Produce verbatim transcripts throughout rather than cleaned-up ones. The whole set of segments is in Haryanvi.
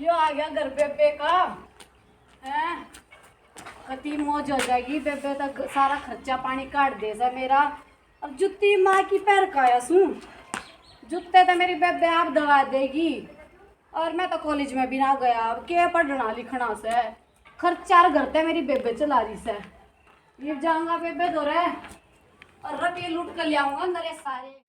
यो आ गया घर बेबे का। हैं? कती मौज हो जाएगी, बेबे तो ग-, सारा खर्चा पानी काट दे से मेरा। अब जूती माँ की पहर के आया सूं, जूते तो मेरी बेबे आप दवा देगी। और मैं तो कॉलेज में भी ना गया, अब के पढ़ना लिखना से, खर्चा घर ते मेरी बेबे चला रही से। ये जाऊंगा बेबे धोरे और रुपये लूट कर ले आऊंगा मेरे सारे।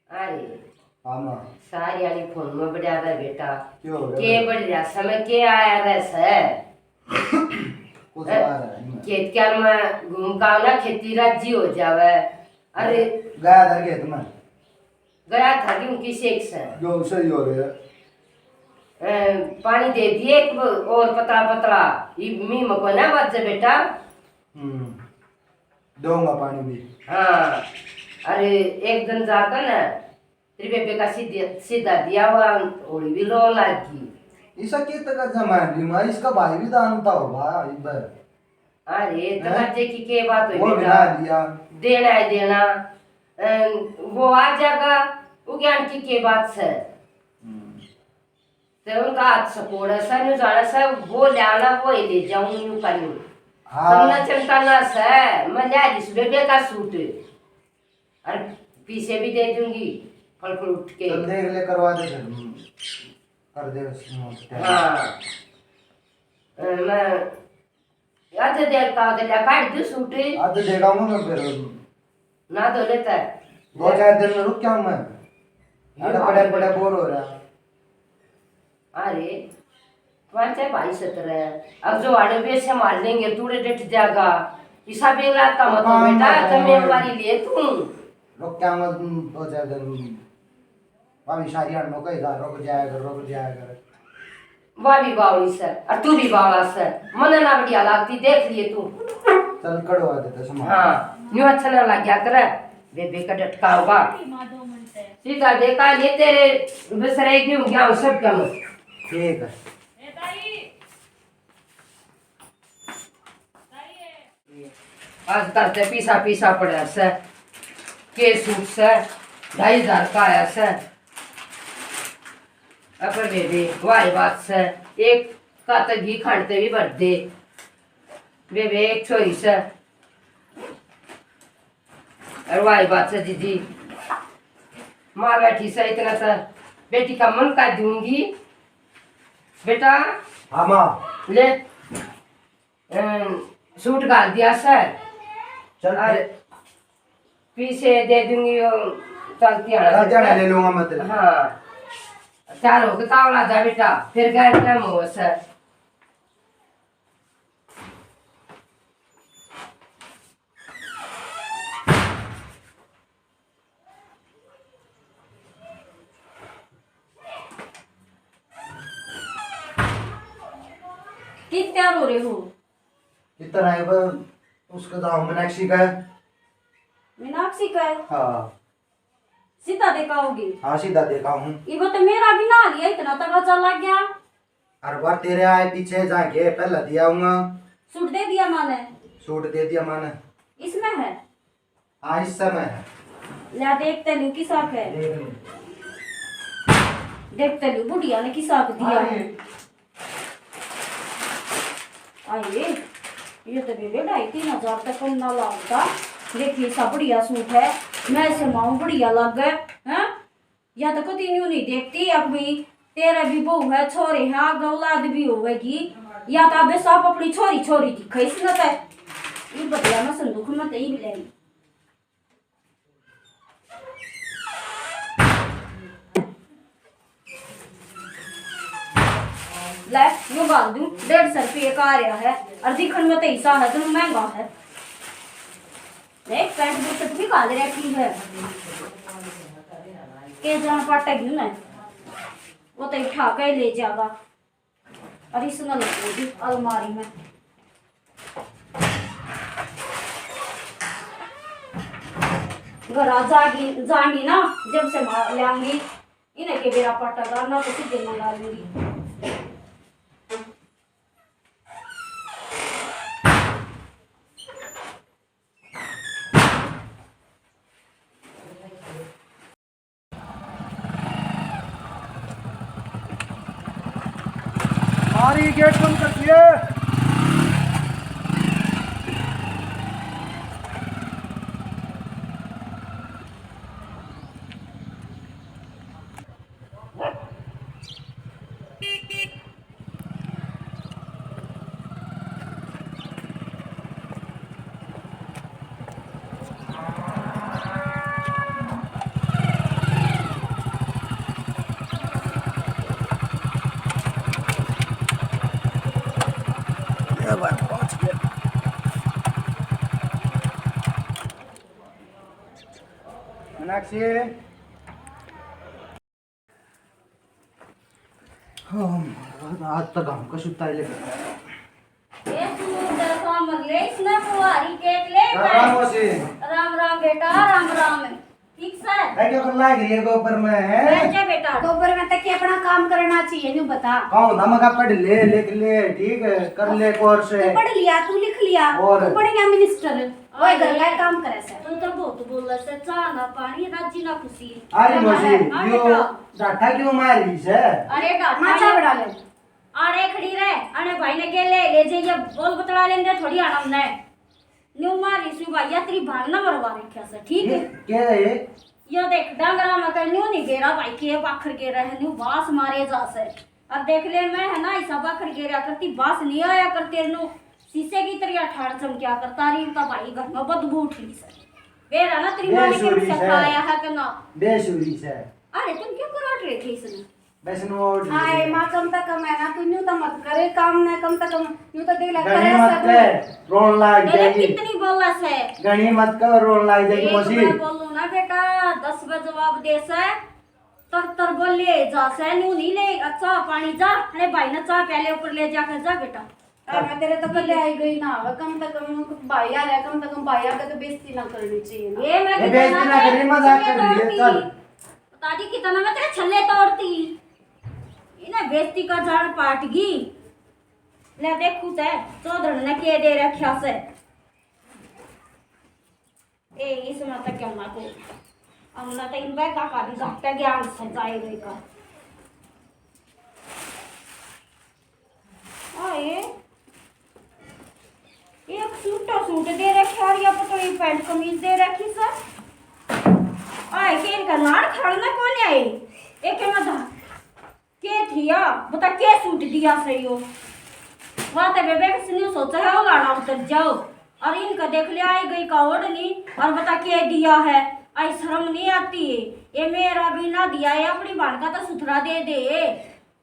अरे, हाँ माँ। सारी आली फोन में बढ़िया रह बेटा। क्यों हो रहा के है? बढ़िया समय के आया रह से? कुछ हैं? आ रहा है नहीं। खेत क्या में घूम का ना खेती राजी हो जावे। अरे, गया था खेत में। गया था क्यों किसी एक से? जो सही हो रहे हैं। ए, पानी दे दिए एक और पतला पतला। ये मी में कोई ना बच जा बेटा। हम्म। दूंगा पानी भी। हाँ, अरे एक दिन जाकर ना तेरी बेबे का सीधे, सीधा दिया हुआ होली भी रो लागी। इसका के तक जमा है बीमार, इसका भाई भी दानता होगा इधर। अरे हैं? तमाजे की के बात हुई वो भी बेटा? ना दिया। देना है देना। अम, वो आ जाएगा, वो ज्ञान की के बात से? हम्म। ते उनका हाथ से कोड़ा से, न्यू जाना से, वो ले आना, वो ही ले जाऊं, न्यू का न्यू। हाँ। तुमने चिंता ना से, मैं ले आ रही हूँ बेबे का सूट। और पीछे भी दे दूंगी, फल फ्रूट के। चल देख ले, करवा दे फिर। हम्म। कर दे उसमें। हाँ। अ, मैं आधे देर का आधे ले काट दे सूट। आधे देर आऊंगा मैं फिर। ना तो लेता है। दो चार दिन में रुक क्या मैं? ये अरे बात पड़े है। पड़े बोर हो रहा। अरे, पांचे भाई सतरे। अब जो आड़े वे संभाल लेंगे, तूड़े डट जाएगा। इसा बेला का मत काम बेटा, ना कमे करे। वाली ले तू। रुक क्या मैं दो चार दिन। भाभी सारी आड़नों का इधर रुक जाया कर, रुक जाया कर। वा भी बावली से, और तू भी बावला से। मने ना बढ़िया लागती, देख लिए तू। चल, कड़वा देते सामान। हाँ, न्यू अच्छा ना लग गया करे। बेबे का डटका होगा। सीधा देखा, ये तेरे बसरे क्यों गया, वो सब कम। ठीक है। आज करते पीसा पीसा पड़ा से, के सूट से, ढाई हजार का आया से। अपर बेबे, वाही बात से, एक कातक घी खांडते भी भर दे। बेबे, एक छोरी से, और वाही बात से जीजी, माँ बैठी से, इतना सा बेटी का मन का दूंगी। बेटा, हाँ माँ। ले, अम, सूट घाल दिया सर। चल। और पीछे दे दूंगी, वो चलती है। चल, जाने ले लूंगा मैं तेरे। हाँ, तैयार होके तावला जा बेटा, फिर गैर टाइम हो सर। किस तैयार हो रहे हो? कितना है वो? उसका गाँव मीनाक्षी का है। मीनाक्षी का है? हाँ। सीधा देखा होगी? हाँ, सीधा देखा हूँ। ये वो तो मेरा भी ना लिया, इतना तगड़ा चल लग गया। हर बार तेरे आए पीछे जाके पहला दिया हूँगा। सूट दे दिया माने? सूट दे दिया माने। इसमें है? हाँ, इस समय है। ल्या, देखते लू किसा के। देख लूँ। देखते लू बुढ़िया ने किसा के दिया। अरे। आए, ये तो बेबे ढाई तीन हजार तक कम ना लागता। देखिए, सा बढ़िया सूट है, मैं से माऊ बढ़िया लागे, हैं? या तो कती न्यू नहीं देखती, अब भी तेरा भी बहू है, छोरे हैं, आगे औलाद भी होवेगी, या तो अबे सब अपनी छोरी छोरी दिखे इसने तो। ये बदला मैं संदूक में तो ही भी लेनी। ले, यूं घाल दूं, डेढ़ सौ रुपये का आ रहा है, और दिखण में तो ऐसा है, तुम महंगा है। देख, पैंट बुशर्ट भी घाल रखी है। के जान पाटेगी ना, वो तो उठा के ले जाएगा। और इसने लगेगी अलमारी में। घर आ जागी, जाएंगी ना, जब से मार ले आऊंगी, इन्हें के बेरा पाटा डालना तो सीधे मंगा लूंगी। सारी गेट बंद कर दिए। ये बात पहुंच गया। मीनाक्षी। हाँ, आज तक हमको सुता ही लेकर। ये सूट का सामर ले, इसने बुआरी केक ले। राम राम मौसी। राम राम बेटा, राम राम। ठीक सर। भाई, क्या कर लाग रही है गोबर में, हैं? बैठ जा बेटा। गोबर में तक के अपना काम करना चाहिए, न्यू बता। कौन ना मगा पढ़ ले, लिख ले, ठीक है, कर ले कोर्स। तू पढ़ लिया, तू लिख लिया, और? तू बन गया मिनिस्टर। ओए, घर का काम करे से। तू तो बहुत बोला से, चाह ना पानी, राजी ना खुशी। अरे मौसी, हाँ यो बेटा। डाटा क्यों मार रही से? अरे डाटा माचा ये बड़ा ले। आड़े खड़ी रह, अने भाई ने के ले, ले जाइए, बोल बतला लेंदे, थोड़ी आनंद है। न्यू मारी सु भाई, या तेरी भान ना मरवा रखा से, ठीक है? ये क्या है? यो देख, डांगरा में कर न्यू नहीं गेरा भाई, के बाखर गेरा है, न्यू बास मारे जा से। अब देख ले, मैं है ना, ऐसा बाखर गेरा करती, बास नहीं आया करते नु। शीशे की तरह ठाड़ चमकिया करता रही, तो भाई घर में बदबू उठ रही से। बेरा ना तेरी माँ ने के बेसुरी से। सिखाया है कि ना? बेसुरी से। अरे, तुम क्यों कराट रहे थे इसने? वैष्णो और आए माँ, कम तक कम है ना, तू न्यू तो मत करे काम ने, कम तक कम न्यू तो दे लग घणी करे मत सब। कह, रोन लाग अरे जाएगी। कितनी बोला से? घणी मत कह, रोन लाग जाएगी एक मौसी। मैं बोलूं ना बेटा, दस बार जवाब दे से, तर तर बोले जा से, न्यू नहीं ले, अच्छा पानी जा, अरे भाई ने चाह प्याले ऊपर ले जाकर जा बेटा। अरे मैं तेरे तो कल आई गई ना, कम तक कम भाई आ रहा, कम तक कम भाई आके तो बेइज्जती ना करनी चाहिए ना। ये मैं ये बेइज्जती ना करनी, मजाक कर रही है, चल। ताजी की तना मैं तेरे छल्ले तोड़ती। इन्हें बेइज्जती का झाड़ पाट गई। ले देखू ते चौधर ने के दे रखा से। ए, इसमें तो क्या ना को। हमने तो इन बैगा का भी घाटा ज्ञान से जाए गए का। आए, एक सूटा सूट दे रखे और या पतली पैंट कमीज दे रखी सर। आए के इनका नाड़ खड़ना कौन आए? एक ना था। के थिया? बता के सूट दिया सही हो? बात है बेबे, किसने सोचा है वो गाना उतर जाओ। और इनका देख लिया, आई गई का ओढ़नी और बता के दिया है। आई शर्म नहीं आती है? ये मेरा भी ना दिया है, अपनी भाण का तो सुथरा दे दे।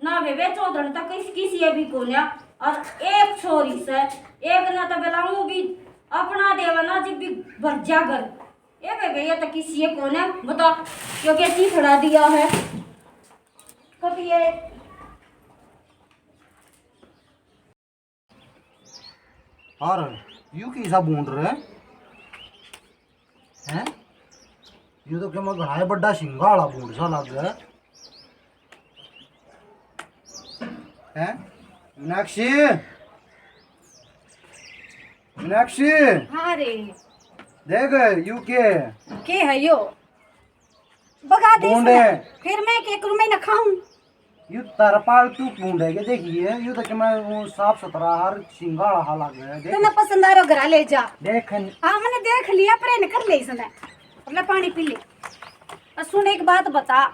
ना बेबे, चौधरन तक इस किसी ये भी कोन्या। और एक छोरी से, एक ना तो बेला मुंह भी अपना देवा ना, जब भी भर जा घर। ए बेबे, ये तो किसी ये कोन्या, बता, क्यों कैसी खड़ा दिया है? कभी ये और यू की सा बूंद रहे हैं? यू तो क्या मैं घना बड़ा सिंगा वाला बूंद सा लग है। हैं? मीनाक्षी, मीनाक्षी। हाँ रे। देख, यू के? के है यो? बगा दे बूंद इसने। है। फिर मैं के करूं, मैं ना खाऊं। यू तारा पालतू बूंद है के? देखिए, यू तो कि मैं वो साफ सुथरा हर सिंगाला हा लग है, देख। तन्ने पसंद आ रहा, घरा ले जा। देख। हाँ, मैंने देख लिया, पर इन्हें कर ले इसने। ले पानी पी ले। और सुन, एक बात बता,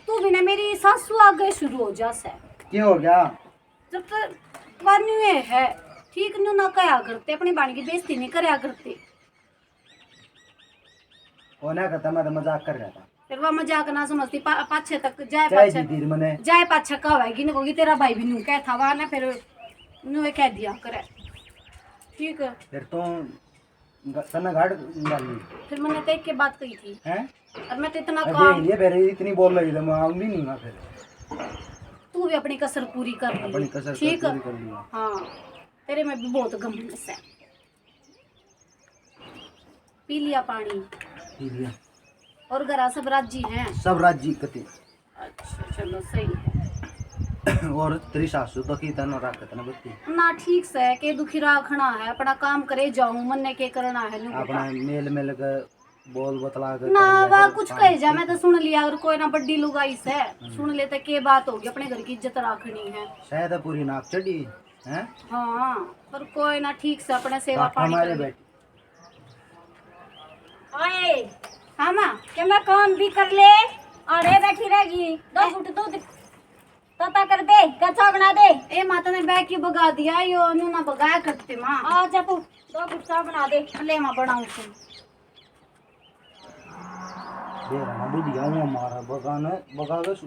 तू भी ना मेरी सासू आगे शुरू हो जा से। क्या हो गया? जब तो वान्यू ये है, ठीक न्यू ना कहा करते, अपनी बाण की बेइज्जती नहीं करया करते। वो ना करता, मैं तो मजाक कर रहा था। फिर वह मजाक ना समझती, पा-, पाछे तक जाए, कह पाछे दी थी मैंने। जाए पाछे कहेगी ना, कहोगी, "तेरा भाई भी न्यू कह था वहाँ ना," फिर न्यू कह दिया करे। ठीक है। फिर तो ग-, तन्ने गाड़ डाली। फिर मैंने तो एक के बात कही थी। हैं? और मैं तो इतना अरे काम ये फिर इतनी बोल रही थी, मैं आऊंगी नहीं ना फिर। तू भी अपनी कसर पूरी कर ली। अपनी कसर ठीक? पूरी कर ली। हाँ, तेरे में भी बहुत घमंड है। पी लिया पानी? पी लिया। और घरा सब राजी हैं? सब राजी कते। अच्छा, चलो, सही है। और तेरी सासू तो की तना राखत ना बत्ती? ना, ठीक से, के दुखी राखना है, अपना काम करे जाऊं, मन्ने के करना है, न्यू अपना बता। मेल मिल के बोल बतला के ना, कर लिया वा कर कुछ काम। कहे जा, मैं तो सुन लिया, अगर कोई ना बड्डी लुगाई से, हम्म। सुन ले तो के बात होगी, अपने घर की इज्जत रखनी है। शायद है पूरी नाक चढ़ी, हैं? हाँ, पर कोई ना, ठीक से अपने सेवा पानी हमारे कर ले। बैठ। ओए, हाँ माँ। के मैं काम भी कर ले, आड़े बैठी रहेगी, दो घुट दूध तता कर दे, क्या चाय बना दे। ए माँ, तने बैग क्यों भगा दिया, यो न्यू ना भगाया करते माँ। आ जा तू, दो घुट चाय बना दे। ले माँ, बनाऊँ तू। दे रहा ना बुढ़िया हूँ हमारा, बगाने, बगा के सु-,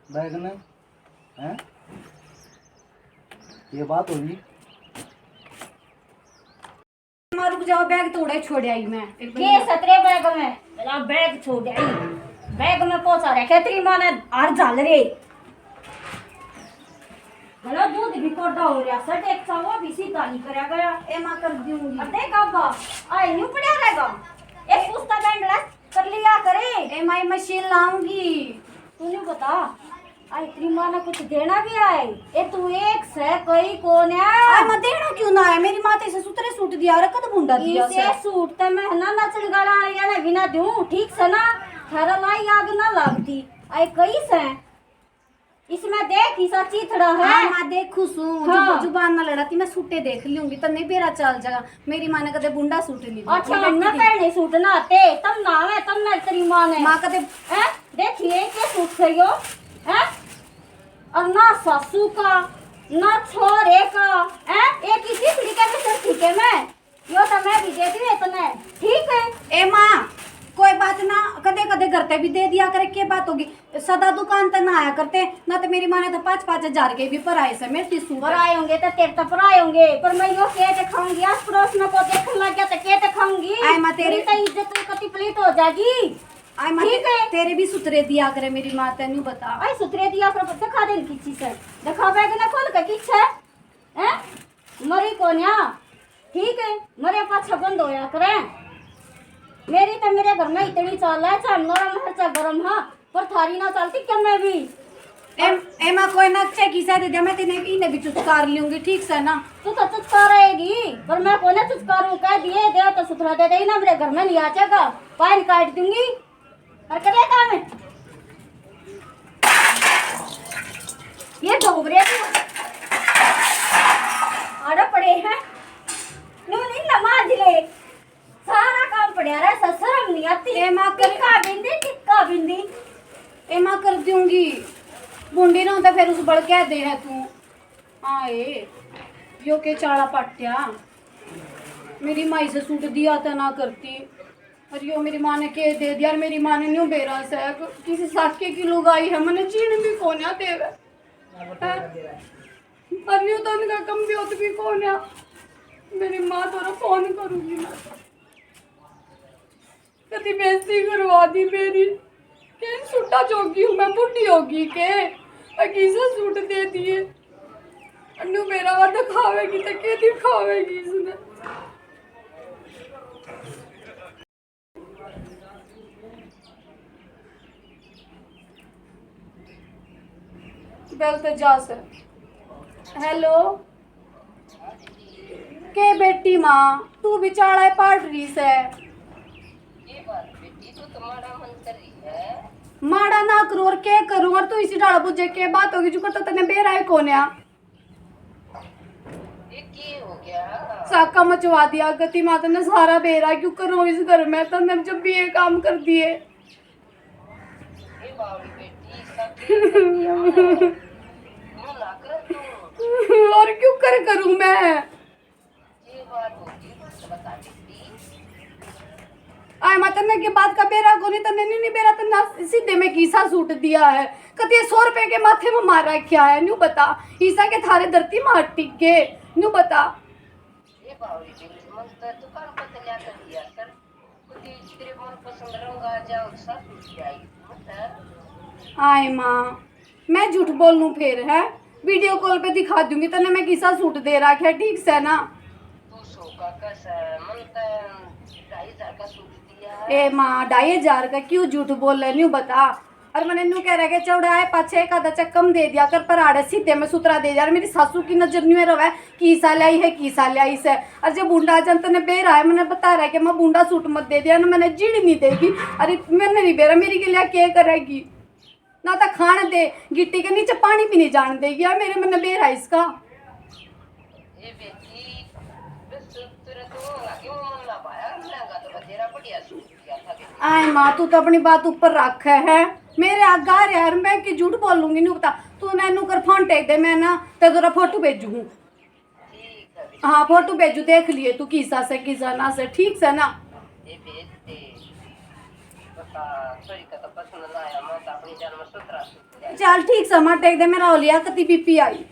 बैग ने, हैं? ये बात होगी। माँ रुक जाओ, बैग तो उड़े छोड़ आई मैं। एक के बार सतरे बैग में, मेरा बैग छोड़ आई। बैग में पहुंचा रखे तेरी माँ ने हार झाल रे। हेलो, दूध भी कोडा हो रहा, सर, एक चावा भी सीधा नहीं करा गया। ए माँ, कर दूंगी। अब देख अब्बा, आए न्यू पड़ा रहेगा। एक सुस्ता बैंड कर लिया करे। ए माई, मशीन लाऊंगी। तू नहीं बता, आई तेरी माँ ने कुछ देना भी आए। ए तू एक से कोई कौन है? आ, मैं देना क्यों ना है? मेरी माँ तो इसे सुतरे सूट दिया और कद भूंडा दिया इसे से। सूट तो मैं ना नाचन गाना वाली ने भी ना दूं, ठीक से ना। थारा लाई आग ना लागती। आई कई से। इसमें देख, इसा चीथड़ा है। हाँ, मैं देखू सूं। हाँ। जुब-, जुबान ना लड़ाती, मैं सूटे देख लूंगी, तन्ने बेरा चाल जागा। मेरी माँ ने कदे बुंडा सूट नहीं दिया। अच्छा, हम ना पहने सूट ना आते, तब ना आवे, तब ना तेरी माँ ने। माँ कदे हैं? देखिए, के सूट सही हो, हैं? और ना सासू का, ना छोरे का, हैं? एक ही चीथड़ी के भी सिर ठीक है मैं। यो तो मैं भी दे दूं इतने, ठीक है? ए माँ, कोई बात ना, कदे कदे घर ते भी दे दिया करे, के बात होगी? सदा दुकान ते ना आया करते ना, तो मेरी माँ ने तो पाँच पाँच हजार के भी पराए से मेरे सूट। पराए होंगे तो तेरे तो पराए होंगे, पर मैं यो के दिखाऊंगी? आस पड़ोस में को देखने लग गया तो के दिखाऊंगी? आए माँ, तेरी मेरी तो इज्जत कति पलीत हो जाएगी। आए माँ, ठीक ते-, है। तेरे भी सुतरे दिया करे मेरी माँ, तेनू बता। आए सुतरे दिया करे, दिखा दे किसी से, दिखा बैग ना खोल के किस है, हैं? मरी कोन्या, ठीक है, मरे पाछे बंद होया करे। मेरी तो मेरे घर में इतनी चाल है, चाहे नरम है, चाहे गरम है, पर थारी ना चलती क्या मैं भी। एम-, एमा कोई ना अच्छे की सह दे दे, मैं तेने इन्हें भी चुचकार लूंगी, ठीक से ना? तू तो चुचकारेगी, पर मैं कोई ना चुचकारूं, कह दिए, दे तो सुथरा दे दे ना, मेरे घर में नहीं आ जाएगा, पाइन काट दूंगी। और कर ले काम। ये डोबरे भी आड़े पड़े हैं। नू नहीं ना मांज ले। सारा काम पड़ा रहा, स-, शर्म नहीं आती। ए माँ, कर टिक्का बिंदी, टिक्का बिंदी। ए माँ, कर दूंगी। बूंदी ना होता, फिर उस बड़ कह दे है तू। आए, यो के चाला पाट्या। मेरी माई से सूट दिया था ना करती। और यो मेरी माँ ने के दे दिया, और मेरी माँ ने न्यू बेरा से किसी साके की लुगाई है, मैंने जीण भी कोन्या देवे। हैं? और न्यू तो उनका कम भी होत भी कोन्या। मेरी माँ तो फोन करूंगी मैं। कति बेइज्जती करवा दी मेरी। के सूटा जोगी हूँ मैं, बूढ़ी होगी के? अकीसा सूट दे दिए। अन्नू मेरा वा दिखावेगी तो के दिखावेगी इसने? बेल तो जा सर। हेलो। के बेटी माँ, तू भी चाला पाट रही से। ये बात बेटी, तू तो माड़ा मन कर रही है। माड़ा ना करूँ और क्या करूँ, और तू इसी डाल बुझे के बात होगी, जो करता तने बेरा है कौन है? ये के हो गया? साका मचवा दिया गति माता ने, सारा बेरा क्यों करूँ इस घर में, तने जब भी ये काम कर दिए। ए बावली बेटी, सब ठीक कर दिया। मुंह ना कर तू। और क्यों कर करूं मैं? ये बात होगी, कुछ बता बेटी। आए माँ, तन्ने के बात का बेरा कोनी, तन्ने नहीं, नहीं बेरा, तन्ने सीधे में किसा सूट दिया है। कति सौ रुपए के माथे में मार रखा है, न्यू बता। ईसा के थारे धरती मार टिक के, न्यू बता। ये बावली बेटी, मन तो दुकान पर चला कर दिया सर। आए माँ, मैं झूठ बोलूं फिर, है? वीडियो कॉल पे दिखा दूंगी तने मैं किसा सूट दे रखा है, ठीक से ना? ए माँ, ढाई हजार का क्यों झूठ बोल रही हूँ, बता। और मैंने न्यू कह रहा कि चौड़ा है, पाछे एक आधा चक्कम दे दिया कर, पर आड़े सीधे में सुथरा दे दिया। और मेरी सासू की नजर न्यू रहा है, की सा लाई है, की सा लाई से। और जब बुंडा जन तने बेर आया, मैंने बता रहा कि मैं बुंडा सूट मत दे दिया ना, मैंने जीण नहीं देगी। अरे मैंने नहीं बेरा, मेरी के लिए क्या करेगी? ना तो खान दे, गिट्टी के नीचे पानी भी नहीं जान देगी। यार मेरे मन बेरा इसका। ए बेटी, बस तेरे तो लगे वो मन ना पाया, महंगा तो बतेरा बढ़िया सूट दिया था। आए माँ, तू तो अपनी बात ऊपर रखे है। मेरे आगा रे यार, मैं की झूठ बोलूंगी, नहीं बता। तू ना नुकर फोन टेक दे, मैं ना ते तेरा फोटो भेजू हूँ। हाँ, फोटो भेजू, देख लिए तू, किसा से, किसा ना से, ठीक से ना? ये भेज दे। बता, छोरी का तो पसंद ना आया, मैं तो अपनी जान में सुथरा सूट ले। चल ठीक से, मैं टेक दे, मेरा होलिया कती पीपी आई।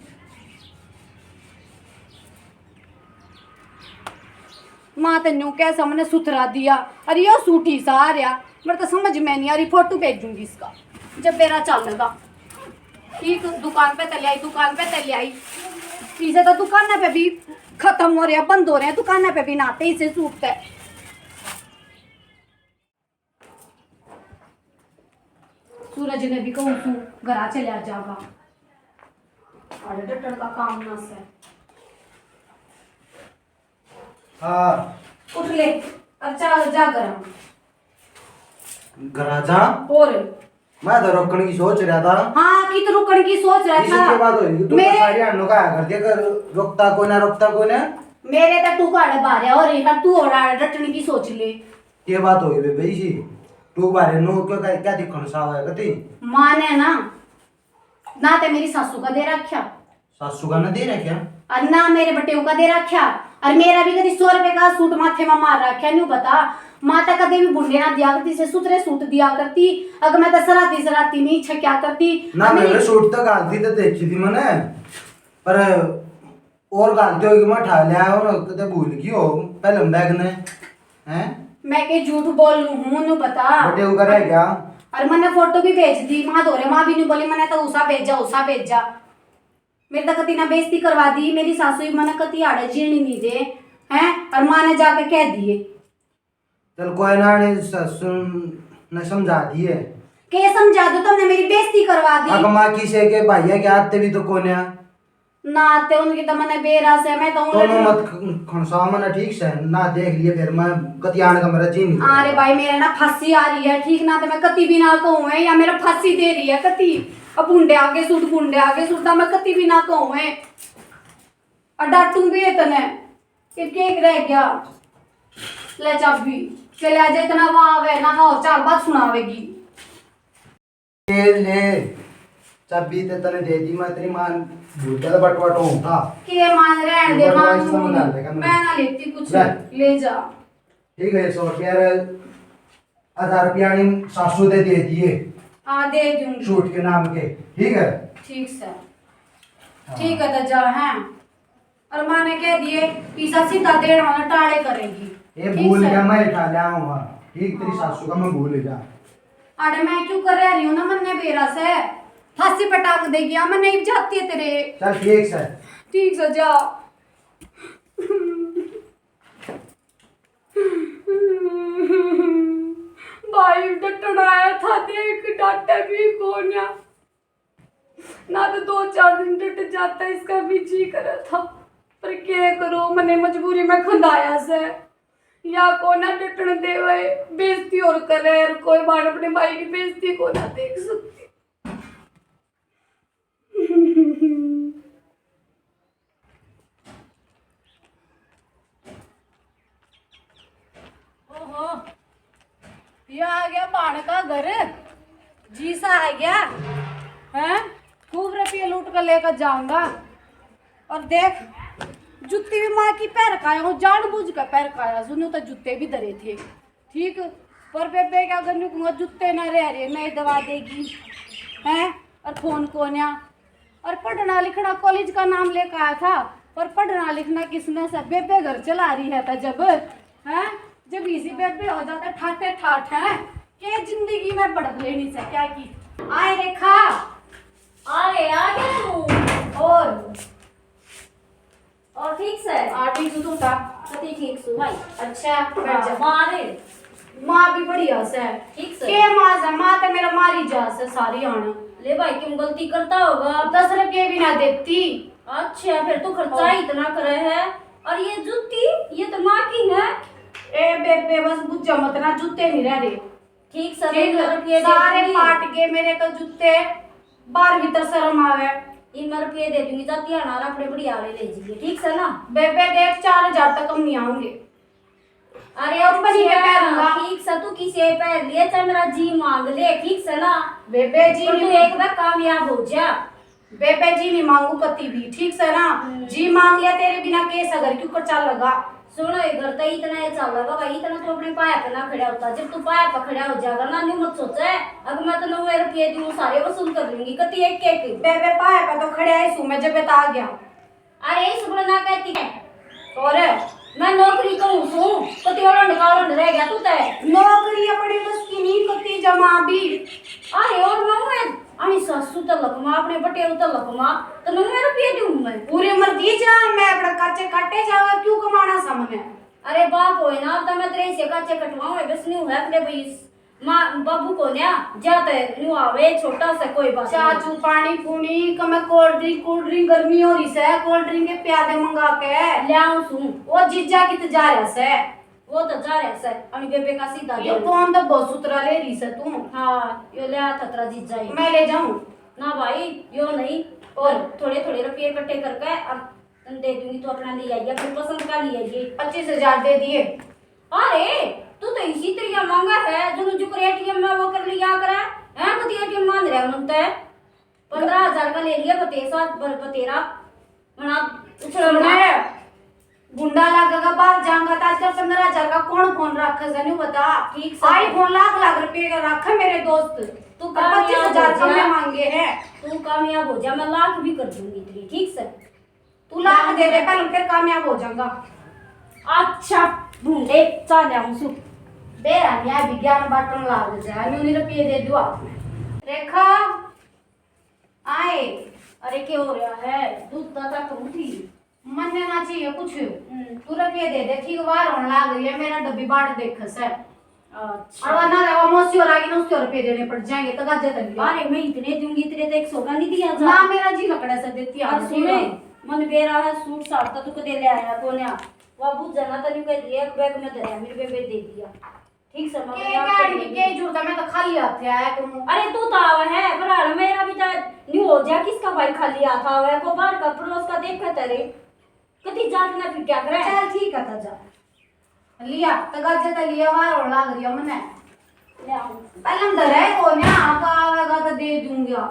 माँ तो न्यू कैसा मैंने सुथरा दिया, अरे यो सूट ही सा आ रहा, मेरे तो समझ में नहीं आ रही। फोटो भेजूंगी इसका जब मेरा चलेगा। ठीक, दुकान पे तले आई, दुकान पे तले आई। इसे तो दुकान पे भी खत्म हो रहा, बंद हो रहे हैं दुकान पे भी, नाते इसे सूट है। सूरज ने भी कहूँ सू घरा चला जागा। अरे डटन का काम ना से। हाँ। उठ ले, अब चल जा घर। घर आ जा। और? मैं तो रोकने की सोच रहा था। हाँ, कित रोकने की सोच रहा इसे था? के बात होगी? तू तो मेरे सारी हांडो का कर दिया कर, रोकता कोई ना, रोकता कोई ना। मेरे तो तू काढ़े बाहर और इधर तू और डटने की सोच ले। के बात होगी बेबे इसी? तू बाहर नो क्यों, क्या, क्या दिखण सा है कती? माँ ने ना, ना ते मेरी सासू का दे रखा। सासू का ना दे रखा? और ना मेरे बटेऊ का दे रखा। और मेरा भी कभी सौ रुपए का सूट माथे में मार रखा, न्यू बता। माँ तो कदे भी बुंडे ना दिया करती, से सुथरे सूट दिया करती। अगर मैं तो सराती सराती नहीं छक्या करती। ना, और मेरे मेरी सूट तो घालती तो देखी थी मैंने, पर और घालती होगी, मैं ठा लिया हो ना, कदे भूल गई हो पहले बैग ने, हैं? मैं के झूठ बोलूं हूँ, न्यू बता। बटेऊ का रह गया। और मैंने फोटो भी भेज दी माँ धोरे, माँ भी नहीं बोली, मैंने तो उसा भेजा, उसा भेजा। मेरे तक कती ना बेइज्जती करवा दी, मेरी सासू ही मने कती आड़े जीणी नहीं दे, हैं? और माँ ने जाके कह दिए। चल कोई ना, ने सासू ने समझा दिए। के समझा दो, तुमने मेरी बेइज्जती करवा दी। अक माँ की से के भाइया के आते भी तो कोन्या। ना ते उनकी तो मने बेरा से, मैं तो उन दोनों मत ख-, खनसाओ मने, ठीक से ना देख लिए, फिर मैं कती आने का मेरा जी नहीं। अरे भाई, मेरे ना फांसी आ रही है, ठीक ना, तो मैं कती भी ना कहूँ है, या मेरा फांसी दे रही है कती। अब भुंडे आगे सुट, भुंडे आगे सुट, मैं कती भी ना कहूँ है। और डांटूं भी है तने, कि केक रह गया, ले चाबी, चले आजे, इतना वाव है ना, और चार बात सुनावेगी। ले, ले, चाबी ते तने दे दी मैं, तेरी मां भूल गया था बटवाटो होता। के मां, रहन दे, बटवा मां, इसका मंगा लेगा मैं। मैं ना लेती कुछ, ले। ले जा। ठीक है, सौ रुपया रे, हजार रुपया ने सासू दे दे दिए। हाँ, दे दूंगी। सूट के नाम के, ठीक है? ठीक से। हाँ। ठीक है, तो जा, हैं। और माँ ने कह दिए, "ईसा सीधा देण वाला टाले करेगी।" ये ठीक भूल से। गया, मैं उठा ले आऊंगा। ठीक, तेरी हाँ। सासू का मैं भूल गया। अरे, मैं क्यों कर रही हूँ ना, मन्ने बेरा से फांसी पे टांग देगी, हाँ, मैं नहीं जाती है तेरे। चल, ठीक से। ठीक से, जा। भाई डटण आया था, देख, डांटे भी कोन्या। ना तो दो चार दिन डट जाता, इसका भी जी करा था, पर क्या करो, मने मजबूरी में खंदाया से। या कोना डटण देवे, बेइज्जती और करे, और कोई बार अपने भाई की बेइज्जती कोना देख सकती। ओहो, ये आ गया भाण का घर, जी सा आ गया, हैं? खूब रुपये लूट कर लेकर जाऊंगा। और देख, जूती भी माँ की पहर का आया हूँ, जानबूझ कर पहर का आया, सुनो तो जूते भी धरे थे, ठीक, पर बेबे क्या करने कहूँगा, जूते ना रह रहे, मैं दवा देगी, हैं? और फोन कोन्या, और पढ़ना लिखना, कॉलेज का नाम लेकर आया था, पर पढ़ना लिखना किसने से, बेबे घर चला रही है था जब, हैं? जब इसी बेबे हो जाता ठाठे ठाठ है, के जिंदगी में भड़क लेनी से क्या की। आए रेखा। अरे आ गया तू। और और ठीक से? हाँ, ठीक सु, तू बता। कति ठीक सु भाई। अच्छा, बैठ जा। हाँ, मारे। माँ भी बढ़िया से। ठीक से। के माँ से, माँ तो मेरा मारी जा से सारी आण। ले भाई, क्यों गलती करता होगा? दस रुपये भी ना देती। अच्छा, फिर तू खर्चा ही इतना करे है। और ये जूती, ये तो माँ की है। ए बेबे, बस बुझा मत ना, जूते नहीं रह रहे। ठीक से, ठीक, इतना रुपये दे सारे दूंगी। पाट गए मेरे तो जूते, बाहर भीतर शर्म आवे। इतना रुपये दे दूंगी, जाती है ना, अपने बढ़िया वाले ले जाइए, ठीक से ना? बेबे देख, चार हजार तक कम नहीं आऊंगे। अरे कंपनी के अच्छा, पहनूंगा। ठीक से, तू किसे पहन लिए, चाहे मेरा जी मांग ले, ठीक से ना? बेबे जी पर तू नहीं एक बार कामयाब हो जा। बेबे जी नहीं मांगू कती भी, ठीक से ना? हम्म। जी मांग लिया, तेरे बिना के सगर क्यों कर चल लगा? सुनो, ये घर तो इतना ये चल लगा भाई, इतना तू अपने पाया पे ना खड़ा होता। जब तू पाया पे खड़ा हो जाएगा ना, न्यू मत सोचे, अब मैं तो नब्बे रुपये दूं, सारे वसूल कर लूंगी, कती एक एक। बेबे पाया पे तो खड़ा है सू मैं, जब तो आ गया। अरे, इस पर ना कहती है। और? मैं नौकरी करूँ सूं, तो तेरा लंड का लंड रह गया तू तय। नौकरी अपने बस की नहीं करती जमा भी। अरे, और मैं, मैं, अणी सासू तलक माँ, अपने बटेऊ तलक माँ, तो मैं मेरा पिए दूँ मैं। पूरे मर दी जान, मैं अपना काचे काटे जावा, क्यों कमाना सा मने? अरे बाप होए ना, अब तो मैं तेरे से काचे कटवाऊँ, बस न्यू है अपने भाई। माँ, बाबू को न्या, जा ते न्यू आवे, छोटा सा कोई बात नहीं। चाचू, पानी पूनी, कमे कोल्ड ड्रिंक, कोल्ड ड्रिंक गर्मी हो रही से, कोल्ड ड्रिंक के प्यादे मंगा के। ले आऊं सूं। वो जीजा कित जा रहा से? वो तो जा रहा से, अणी बेबे का सीधा यो दे। कौन तो बहुत सुतरा ले रही से तू? हाँ, यो ले आ थतरा जीजा ही। मैं ले जाऊं? ना भाई, यो नहीं। और? थोड़े थोड़े रुपये इकट्ठे करके और तन दे दूंगी, तू अपना ले आइए, अपनी पसंद का ले आइए। पच्चीस हजार दे दिए। अरे, तू तो इसी तरिया मांगा है, जो जो कर एटीएम में वो कर लिया करे। हैं, कति एटीएम मान रहा मन तै? पन्द्रह हजार का ले लिया, बतेसा, ब-, बतेरा। मना उछल सुन, गुंडा लागेगा, बाहर जाऊंगा तो आजकल पन्द्रह हजार का कौन फोन रखे से, नहीं बता। ठीक से। iPhone लाख लाख रुपए का रखे मेरे दोस्त। तू और कामयाब पच्चीस हजार हो जा। कम में मांगे हैं। तू कामयाब हो जा, मैं लाख भी कर दूंगी तेरी, ठीक से। तू लाख दे दे पहले, फिर कामयाब हो जाऊंगा। अच्छा, ढूंढे, चाह ले आऊं सु। बेरा न्याय विज्ञान बाटन लाग जाए, न्यू रुपये दे दो आपने। रेखा, आए। अरे, क्या हो रहा है? दूध दा तक उठी। मन्ने ना चाहिए कुछ। हम्म। तू रुपये दे दे, ठीक बार होने लाग रही है, मेरा डब्बी बाट देख से। अच्छा। और ना रहा, मौसी और आगे ना, उसके रुपये देने पड़ जाएंगे, तो गाजे तक। अरे, मैं इतने दूंगी, तेरे तो एक सौ का नहीं दिया जा। ना, मेरा जी लकड़ा से देती और आऊं, सुने, ठीक है। मन बेरा है, सूट साट तो तू कदे ले आया कोन्या। वो बुझा ना, तन्यू कह दिया, एक बैग में धरा, मेरे बेबे दे दिया। ठीक से, मैं के याद गाड़ी कर के लूंगी। जरूरत है, मैं तो खाली हाथ आया करूं। अरे, तू तो आवे है, पर हाल मेरा भी तो न्यू हो जा, किसका भाई खाली हाथ आवे, को बाहर का पड़ोस का देख के तेरे, कति जाट ना फिर क्या करे। चल, ठीक है, तो जा। लिया, तगाजे तो लिया, मार होने लाग रही है मने। ले आओ। पहले हम धरे को ना, आप आवेगा तो दे दूंगा।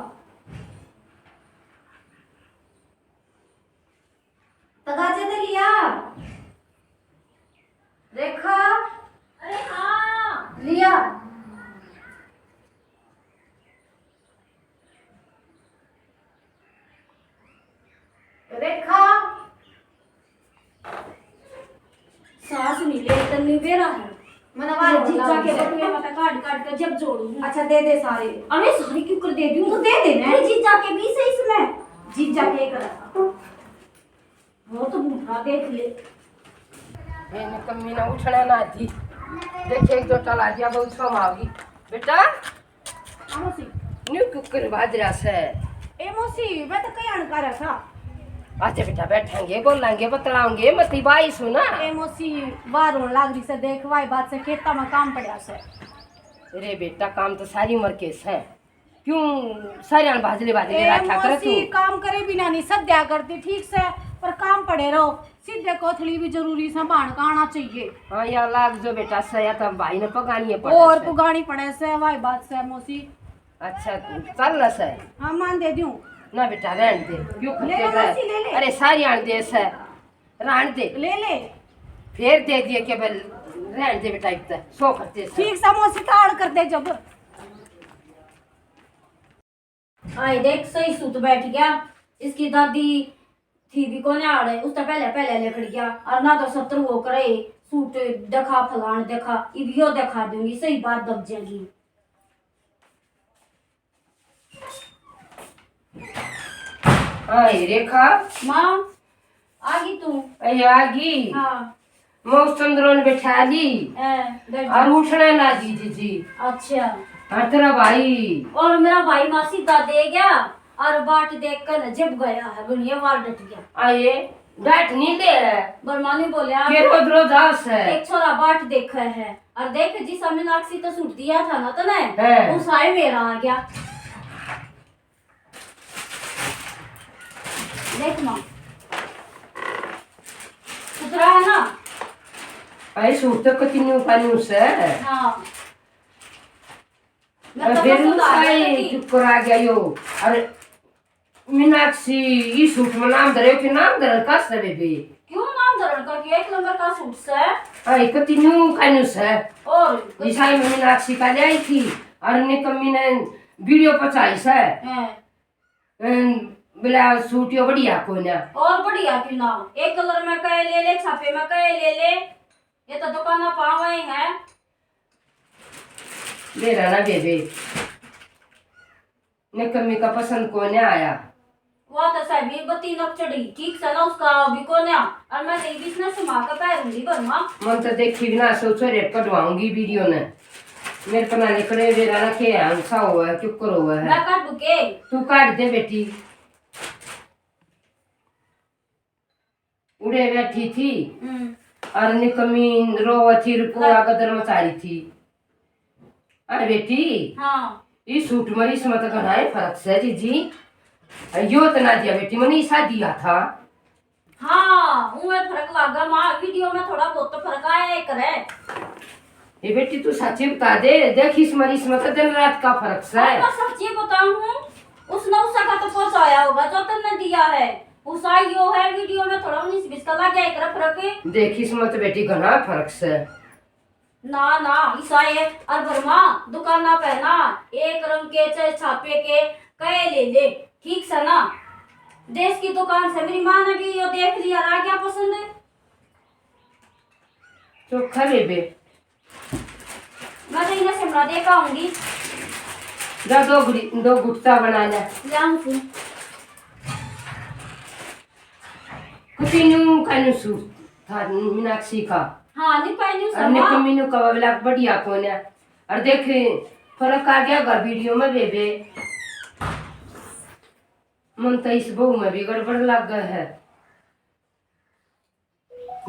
तगाजे तो लिया। रेखा। अरे हाँ। लिया। रेखा। सांस नहीं ले, तन्नी बेरा है। मने ये वाला जीजा के बटुए में तो काट काट के जब जोड़ू हूँ। अच्छा, दे दे सारे। अरे, सारे क्यों कर दे दूँ? तो दे दे ना। अरे, जीजा के भी सही इसमें। जीजा के कर। वो तो बूढ़ा देख ले। मैंने कमी ना उठना ना थी। देख, एक दो टला दिया, बहुत कम आओगी। बेटा, हाँ, मौसी। न्यू कुकर बाज रहा से। ए मौसी, मैं तो कहीं अनका रहा था। अच्छा बेटा, बैठेंगे, बोलेंगे, बतलाओगे, मती बाई सुना। ए मौसी, वाह रोन लाग रही से, देख, वाई बात से खेता में काम पड़ा से। अरे बेटा, काम तो सारी उम्र के से। क्यों सारे भाजले भाजले ए रखा कर मौसी, तू? काम करे बिना नहीं सद्या करती, ठीक से, पर काम पड़े रहो। सीधे कोथली भी जरूरी से, भाण का आना चाहिए। हाँ, या लाग जो बेटा से, या तो भाई ने पगानी पड़े और से। पगानी पड़े से, वाई बात से मौसी। अच्छा, चल रहा से। हाँ, मान दे दूं। ना बेटा, रहन दे। क्यों ले ले खर्चे मौसी, ले ले। अरे, सारी आन दे से। रहन दे। ले ले। फिर दे दिए के बल, रहन दे बेटा, इतना सौ खर्चे से। ठीक से मौसी, ताड़ कर दे जब। आए देख, सही सूत बैठ गया। इसकी दादी थी भी कोने आड़े, उससे पहले, पहले लिपट गया। और ना तो सत्तर वो करे, सूट दिखा, फलान दिखा, इब यो दिखा दूंगी, सही बात दब जाएगी। हाय रेखा। माँ, आ गई तू? अरे, आ गई। हाँ। मैं उस चंद्रो ने बैठा ली। हैं, बैठ और जा। उठने ना दी जीजी। अच्छा। और तेरा भाई? और मेरा भाई मासी दा दे गया। और बाट देख कर जब गया है, दुनिया वार डट गया। आए, डांट नहीं दे है। बरमा ने बोला, के रोज रोज आस है। एक छोरा बाट देखा है। और देख, जिसा मीनाक्षी तो सूट दिया था ना तने, हैं। उसा ही मेरा आ गया। देख माँ, सुथरा है ना? अरे सूट तो कति न्यू का न्यू से। हाँ। मैं और तो फिर पसंद आ उसका गया ही थी। चुप करा गया यो। अरे मीनाक्षी, ये सूट में नाम धरे कि नाम धरे का से बेबे? क्यों नाम धरण का? कि एक नंबर का सूट से। अरे कति न्यू का न्यू से। और ईसाई में मीनाक्षी का ले आई थी। और निकम्मी ने वीडियो पचाई से। हैं। अन, बोला सूट यो बढ़िया कोन्या। और बढ़िया क्यों ना? एक कलर में कहे ले ले, छापे में कहे ले ले, ये तो दुकाना पावे है। ले रहा ना बेबे, निकम्मी का पसंद कोन्या आया। वो तो सभी बत्ती नक चढ़ी, ठीक से ना उसका भी कोन्या। और मैं तेरी बीच में सुमा के पैरूंगी बरमा। मन तो देखी भी ना, सो छोरे कटवाऊंगी वीडियो ने। मेरे पर ना निकले, वे रहा के हंसा हुआ है, चुक्कर हुआ है। मैं काटू के? तू काट दे बेटी। उड़े बैठी थी। हम्म। और निकम्मी रोवा थी, रुको हाँ। गदर मचा रही थी। अरे बेटी, हाँ। इस सूट में, इसमें तो घणा ही फर्क से जीजी। यो तो ना दिया बेटी, मैंने ईसा दिया था। हाँ, उनमें फर्क लागा माँ, वीडियो में थोड़ा बहुत तो फर्क आया ही करे। ये बेटी तू सच्ची बता दे, देख इसमें, इसमें तो दिन रात का फर्क से। हाँ, मैं सच्ची बताऊं, उसने उसा का तो पहुंचाया होगा जो तन्ने दिया है। उसा यो है वीडियो में थोड़ा उन्नीस बीस का लग गया एक फर्क। देख इसमें तो बेटी घणा फर्क से। ना ना, ईसा है। और बरमा दुकाना पे ना एक रंग के चाहे छापे के कहे ले ले, ठीक से ना। देश की दुकान से मेरी माँ ने भी यो देख लिया, आ गया पसंद। चोखा बेबे। मैं तो इन्हें शिमला देख आऊंगी। जा दो गुड़ी, दो गुट चा बना ले। ले आऊं तू। कुछ न्यू का न्यू सूट था मीनाक्षी का। हाँ, नहीं पहनी और समा। निकम्मी न्यू का वाला बढ़िया कोन्या। और देख, फर्क आ गया होगा वीडियो में बेबे। मन तो इस बहू में भी गड़बड़ लग गया है।